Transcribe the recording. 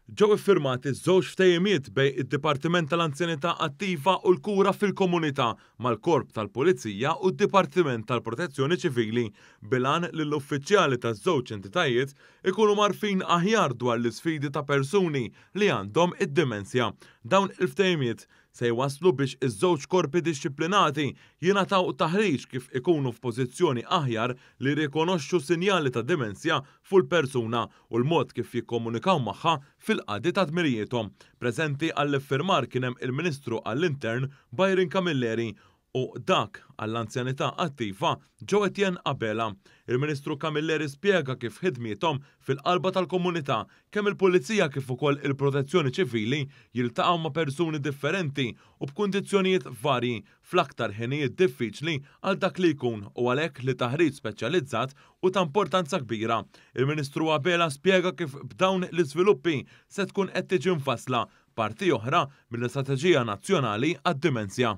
Ġew iffirmati żewġ ftehimiet bejn id-Dipartiment tal-Anzjanità Attiva u l-Kura fil-Komunità mal-Korp tal-Pulizija u d-Dipartiment tal-Protezzjoni Ċivili bil-għan li l-uffiċjali taż-żewġ entitajiet ikunu mgħarrfin aħjar dwar l-isfidi ta' persuni li għandhom id-dimensja. Dawn il-ftehimiet se jwasslu biex iż-żewġ korpi dixxiplinati jingħataw taħriġ kif ikunu f'pożizzjoni aħjar li jirrikonoxxu sinjali ta' dimensja fuq il-persuna u l-mod kif jikkomunikaw magħha fil-qadi ta' dmirijiethom. Preżenti għall-iffirmar kien hemm il-Ministru għall-Intern Byron Camilleri u dak għall-Anzjanità Attiva Joe Etienne Abela. Il-Ministru Camilleri spjega kif ħidmiethom fil-qalba tal-komunità, kemm il-Pulizija kif ukoll il-Protezzjoni Ċivili jiltaqgħu ma' persuni differenti u b'kundizzjonijiet varji fl-aktar ħinijiet diffiċli għal dak li jkun u għalhekk li taħriġ speċjalizzat hu ta' importanza kbira. Il-Ministru Abela spjega kif b'dawn l-iżviluppi se tkun qed tiġi mfassla parti oħra mill-Istrateġija Nazzjonali għad-Dimensja.